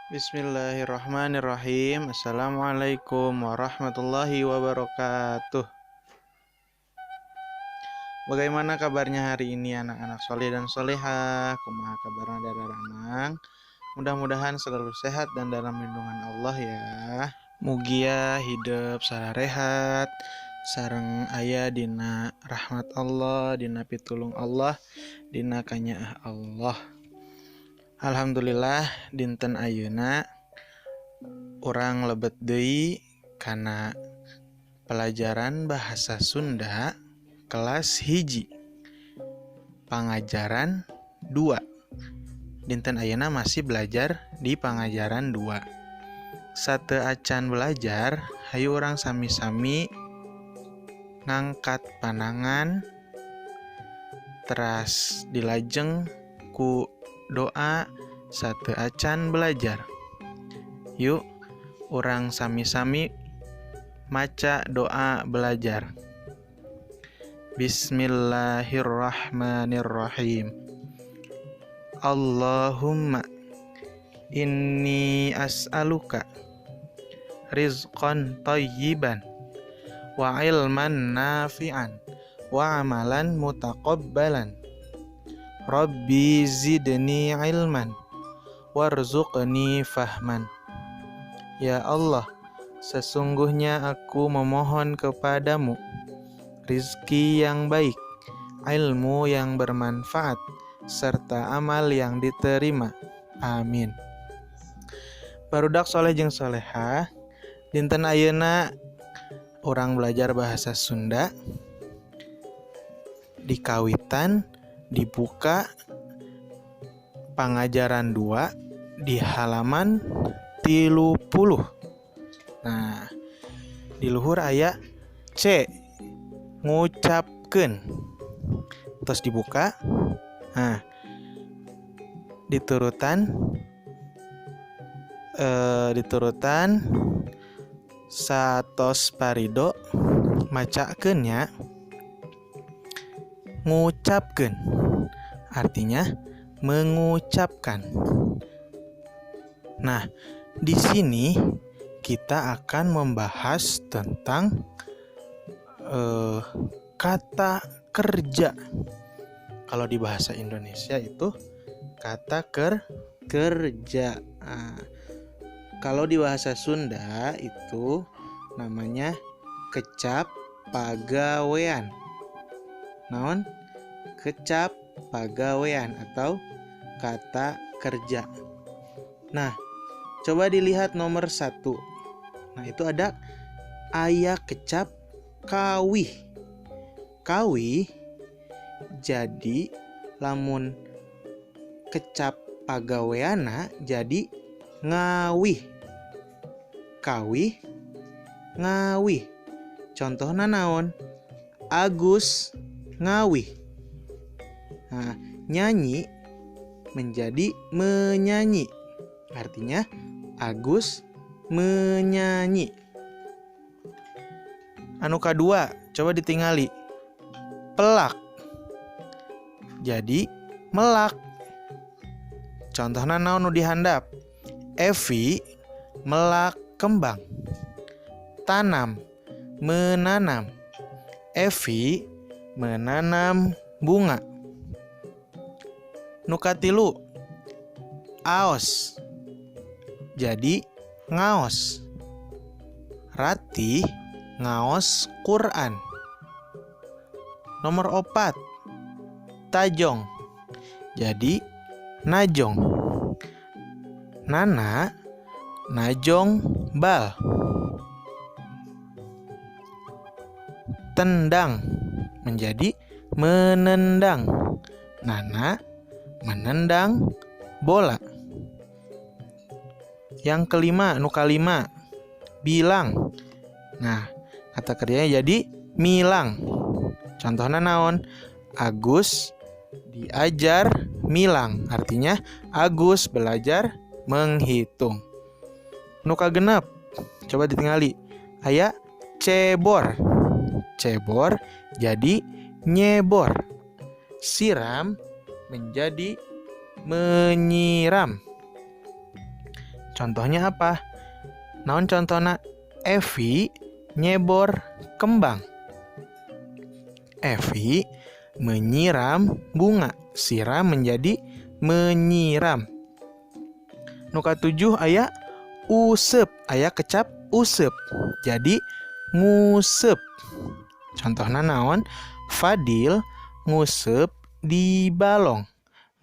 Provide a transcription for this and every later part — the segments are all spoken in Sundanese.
Bismillahirrahmanirrahim. Assalamualaikum warahmatullahi wabarakatuh. Bagaimana kabarnya hari ini anak-anak soleh dan soleha? Kumaha kabarna daramang? Mudah-mudahan selalu sehat dan dalam lindungan Allah ya. Mugia hidup sararehat, sareng aya dina rahmat Allah, dina pitulung Allah, dina kanyaah Allah. Alhamdulillah dinten ayeuna urang lebet deui kana pelajaran bahasa Sunda kelas 1 pangajaran 2. Dinten ayeuna masih belajar di pangajaran 2. Sateuacan belajar, hayu urang sami-sami ngangkat panangan teras dilajeng ku doa sateuacan belajar. Yuk, urang sami-sami maca doa belajar. Bismillahirrahmanirrahim. Allahumma inni as'aluka rizqan thayyiban wa ilman nafi'an wa amalan mutaqabbalan. Rabbi zidni ilman warzuqni fahman. Ya Allah, sesungguhnya aku memohon kepadamu rizki yang baik, ilmu yang bermanfaat, serta amal yang diterima. Amin. Barudak soleh jeung soleha, dinten ayeuna urang belajar bahasa Sunda di kawitan dibuka pangajaran 2 di halaman 30. Nah, di luhur aya C, ngucapkeun. Terus dibuka. Nah, diturutan satos parido macakeun nya. Ngucapkeun artinya mengucapkan. Nah, di sini kita akan membahas tentang kata kerja. Kalau di bahasa Indonesia itu kata kerja. Nah, kalau di bahasa Sunda itu namanya kecap pagawean. Naon? Kecap pagawean atau kata kerja. Nah, coba dilihat nomor 1. Nah, itu ada aya kecap kawih. Kawih jadi lamun kecap pagaweana jadi ngawih. Kawih, ngawih. Contohna naon? Agus ngawih. Nah, nyanyi menjadi menyanyi. Artinya Agus menyanyi. Anu kadua, coba ditingali. Pelak. Jadi melak. Contohna naon nu dihandap? Evi melak kembang. Tanam, menanam. Evi menanam bunga. Nu katilu, aos. Jadi ngaos. Ratih ngaos Quran. Nomor 4, tajong. Jadi najong. Nana najong bal. Tendang menjadi menendang. Nana menendang bola. Yang kelima, nu kalima, bilang. Nah, kata kerjanya jadi milang. Contohnya naon? Agus diajar milang. Artinya Agus belajar menghitung. Nu kagenep, coba ditingali. Aya cebor. Cebor jadi nyebor. Siram menjadi menyiram. Contohnya apa? Naon contohna? Evi nyebor kembang. Evi menyiram bunga. Siram menjadi menyiram. Nu katujuh aya useup, aya kecap useup. Jadi nguseup. Contohnya naon? Fadil nguseup di balong.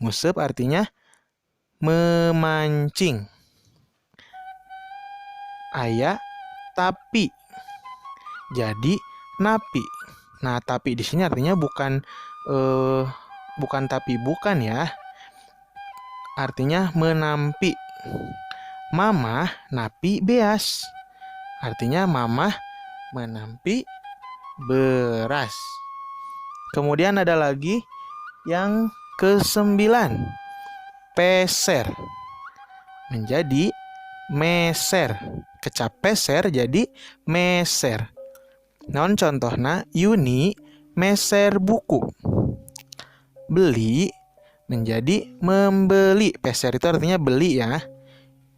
Nguseup artinya memancing. Aya tapi. Jadi napi. Nah, tapi di sini artinya bukan tapi bukan ya. Artinya menampi. Mamah napi beas. Artinya mamah menampi beras. Kemudian ada lagi yang kesembilan, peser menjadi meser. Kecap peser jadi meser. Naon contohna? Yuni meser buku. Beli menjadi membeli. Peser itu artinya beli ya.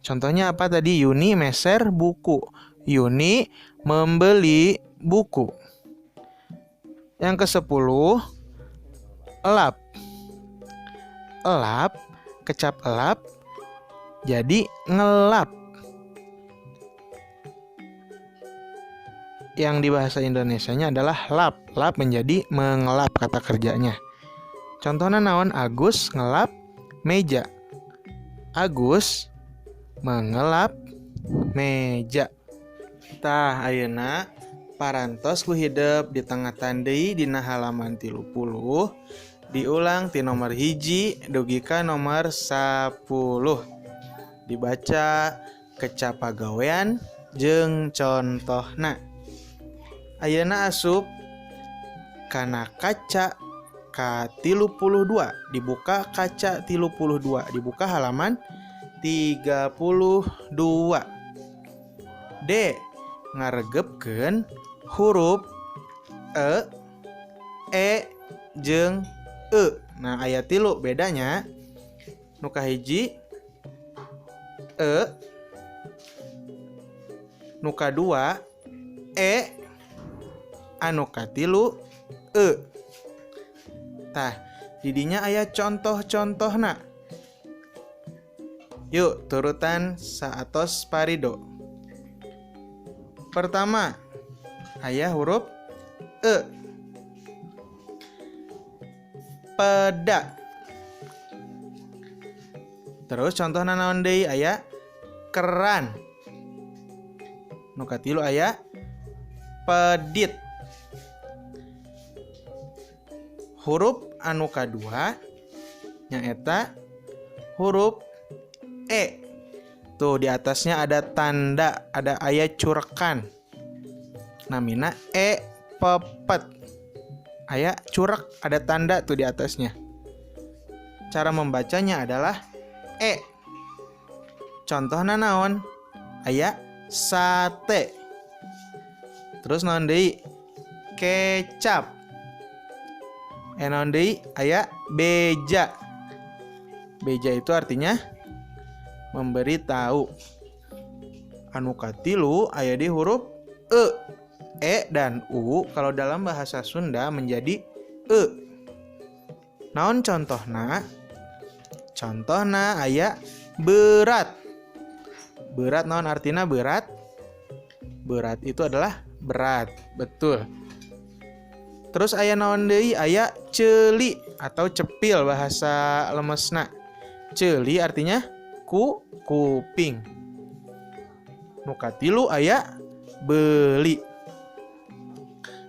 Contohnya apa tadi? Yuni meser buku. Yuni membeli buku. Yang ke-10, elap. Elap, kecap elap jadi ngelap. Yang di bahasa Indonesianya adalah lap. Lap menjadi mengelap kata kerjanya. Contohnya naon? Agus ngelap meja. Agus mengelap meja. Tah, ayeuna parantos ku hidep ditengatan deui dina halaman 30, diulang ti nomor 1 dugi ka nomor 10. Dibaca kecap pagawean jeung contohna. Ayeuna asup kana kaca ka 32, dibuka kaca 32, dibuka halaman 32. D, ngaregepkeun huruf E, E jeung E. Nah, aya 3 bedanya. Nu kahiji E, nu kadua E, anu katilu E. Tah, didinya aya contoh-contohna. Yuk, turutan saatos parido. Pertama, aya huruf E. Peda. Terus contohna naon deui? Aya keran. Nu katilu aya pedit. Huruf anu kadua nyaeta huruf E. Tuh di atasnya ada tanda, ada aya curekan. Namina E pepet. Aya curek, ada tanda tuh di atasnya. Cara membacanya adalah E. Contohna naon? Aya sate. Terus naon deui? Kecap. Naon deui? Aya beja. Beja itu artinya memberitahu. Anu katilu aya di huruf E. E dan U kalau dalam bahasa Sunda menjadi E. Naon contohna? Contohna aya berat. Berat naon artinya berat? Berat itu adalah berat, betul. Terus aya naon deui? Aya ceuli atau cepil bahasa lemesna. Ceuli artinya kuping. Nu katilu aya beli.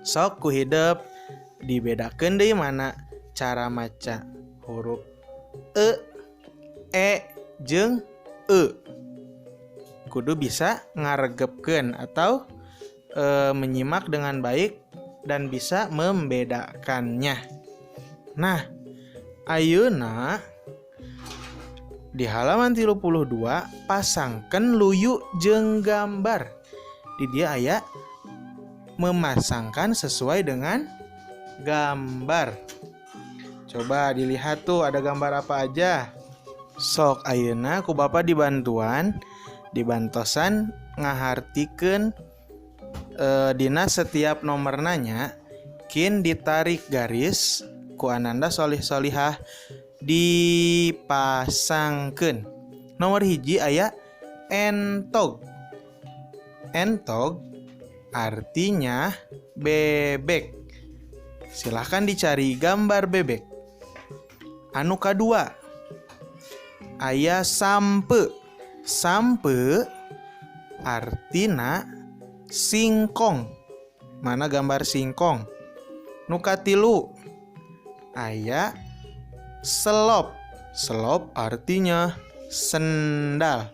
Sok ku hidep dibedakeun deui mana cara maca huruf E, E jeung E. Kudu bisa ngaregepkeun atau menyimak dengan baik dan bisa membedakannya. Nah, ayeuna di halaman 32 pasangkeun luyu jeung gambar. Di dia aya memasangkan sesuai dengan gambar. Coba dilihat tuh ada gambar apa aja. Sok ayeuna ku Bapak dibantuan Dibantosan ngahartikeun dina setiap nomorna nya, kin ditarik garis ku ananda solih solihah, dipasangkeun. Nomor 1 aya entog. Entog artinya bebek. Silahkan dicari gambar bebek. Anu kadua aya sampe. Sampe artina singkong. Mana gambar singkong? Nu katilu aya selop. Selop artinya sendal.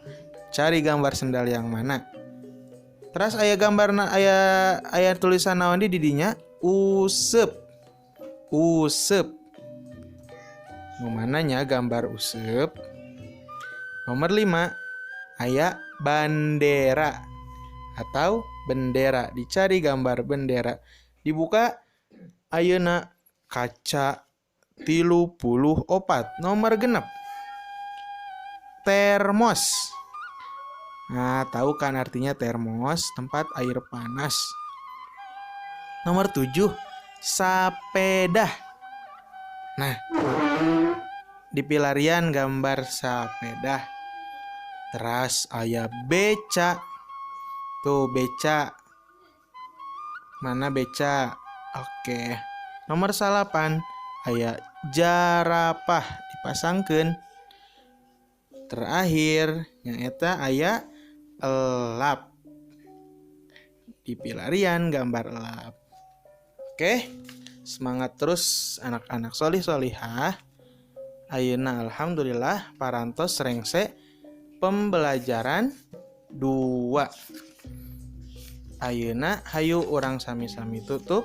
Cari gambar sendal yang mana? Terus aya gambar, aya aya tulisan naon di didinya? Usep. Usep. Nu mananya gambar usep? Nomor 5 aya bandera atau bendera. Dicari gambar bendera. Dibuka ayeuna kaca 34, nomor 6, termos. Nah, tahu kan artinya termos? Tempat air panas. Nomor 7, sapedah. Nah, di pilarian gambar sapedah. Teras aya beca. Tuh beca. Mana beca? Oke. Nomor 9 aya jarapah, dipasangkeun. Terakhir nyaeta aya elap. Di pilarian gambar elap. Oke, semangat terus anak-anak solih solihah. Ayeuna alhamdulillah parantos rengse pembelajaran 2. Ayeuna hayu urang sami-sami tutup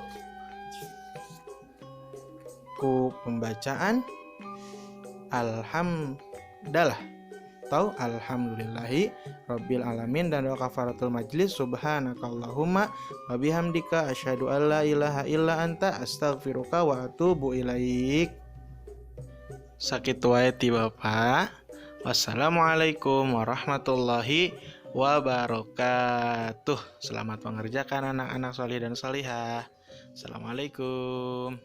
ku pembacaan alhamdulillah atau alhamdulillahi rabbil alamin dan doa kafaratul majlis. Subhanakallahumma wa bihamdika asyhadu an la ilaha illa anta astaghfiruka wa atubu ilaik. Sakitu wae ti Bapak. Wassalamualaikum warahmatullahi wabarakatuh. Selamat mengerjakan anak-anak solih dan solihah. Assalamualaikum.